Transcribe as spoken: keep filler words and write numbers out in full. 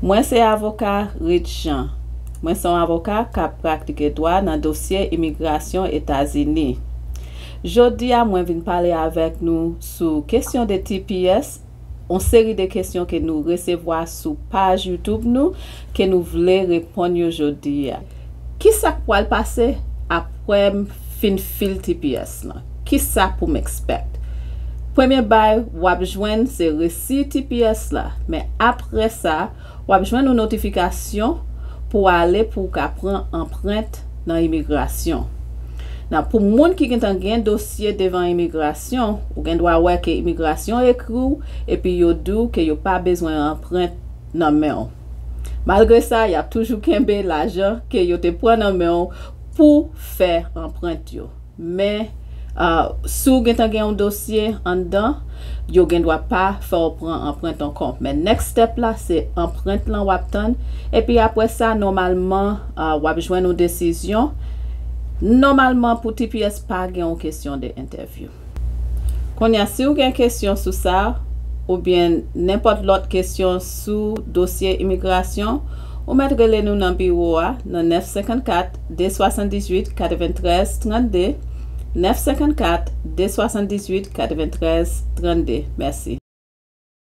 Mwen se avoka Reed Jean. Mwen se yon avoka k ap pratike dwa nan dosye imigrasyon Etazini. Jodi a, mwen vin pale avèk nou sou kesyon de T P S, yon seri de kesyon ke nou resevwa sou paj YouTube nou, ke nou vle reponn yo jodi a. Kisa k pral pase apre m fin fil T P S lan? Kisa pou m expect? Premye bay w ap jwenn se resi T P S la, men apre sa, w ap jwenn yon notifikasyon pou w ale pou w ka pran anprent nan imigrasyon. Nan, pou moun ki gentan gen dosye devan imigrasyon, ou gen dwa wè ke imigrasyon ekri w epi yo di w ke yo pa bezwen anprent nan men w. Malgre sa, y ap toujou kenbe lajan ke yo te pran nan men w pou fè anprent yo. Men, uh, si w gentan gen yon dosye anndan, yo gen dwa pa fè w pran anprent ankò. Men next step la, se anprent lan w ap tann. Epi apre sa, nòmalman, uh, w ap jwenn yon desizyon. Nòmalman, pou T P S, pa gen yon kesyon de entèvyou. Kounye a, si w gen kesyon sou sa, oubyen nenpòt lòt kesyon sou dosye imigrasyon, ou mèt rele nou nan biwo a nan nèf senkannkat, de swasanndizuit, katreventrèz, trannde, nèf senkannkat, de swasanndizuit, katreventrèz, trannde. Mèsi.